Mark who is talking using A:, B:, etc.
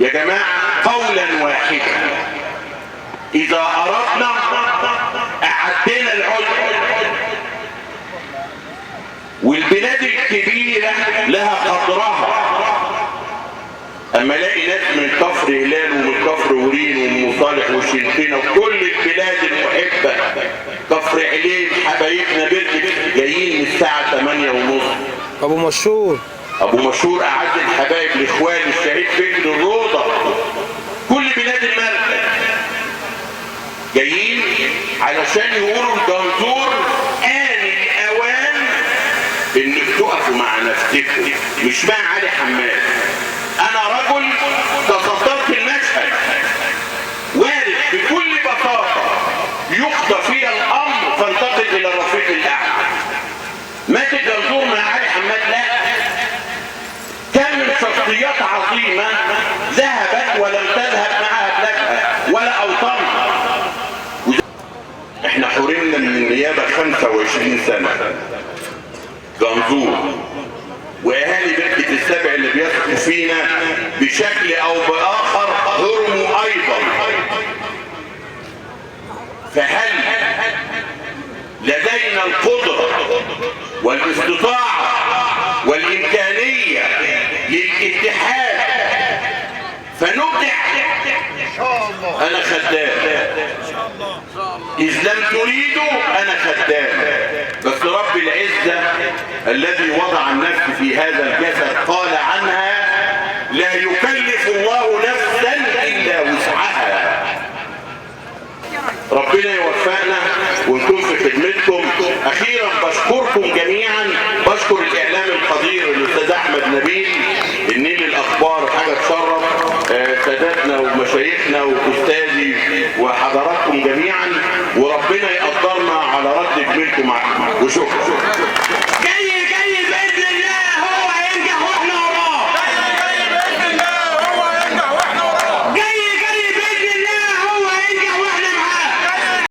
A: يا جماعة قولا واحدا، إذا أردنا أعدينا العدة. والبلاد الكبيرة لها قدرها. أما الاقي ناس من كفر هلال ومن كفر ورين ومن مصالح وشنتينة وكل البلاد المحبة، كفر علين حبايبنا بركة، جايين من الساعة 8:30.
B: ابو مشهور،
A: ابو مشهور اعز الحبايب الاخوان، الشهيد فكري الروضة، كل بلاد المركز جايين علشان يقولوا الجنزور آن الاوان انك تقفوا مع نفسكم، مش مع علي حماد. انا رجل تصدرت المشهد، وارد بكل بساطة يقضى في الامر فانتقل الى الرفيق الاعلى. مات الجنزور مع علي حماد؟ لا. كم من شخصيات عظيمة ذهبت ولم تذهب معها بلادها ولا أوطانها. احنا حرمنا من النيابة 25 سنة جنزور، وأهالي بركة السبع اللي بيثقوا فينا بشكل أو بآخر حرموا أيضا. فهل لدينا القدرة والاستطاعة والإمكانية للاتحاد فنبدع؟ أنا خدام، إذ لم تريدوا أنا خدام. بس رب العزة الذي وضع النفس في هذا الجسد قال عنها: لا يكلف الله نفسا إلا وسعها. ربنا يوفقنا ونكون في خدمتكم. أخيرا بشكركم جميعا، بشكر الإعلام القدير الأستاذ أحمد نبيل، النيل الأخبار حاجة تشرف، ساداتنا ومشايخنا وأستاذي وحضراتكم جميعا، وربنا يقدرنا على رد جميلكم معنا. وشكرا.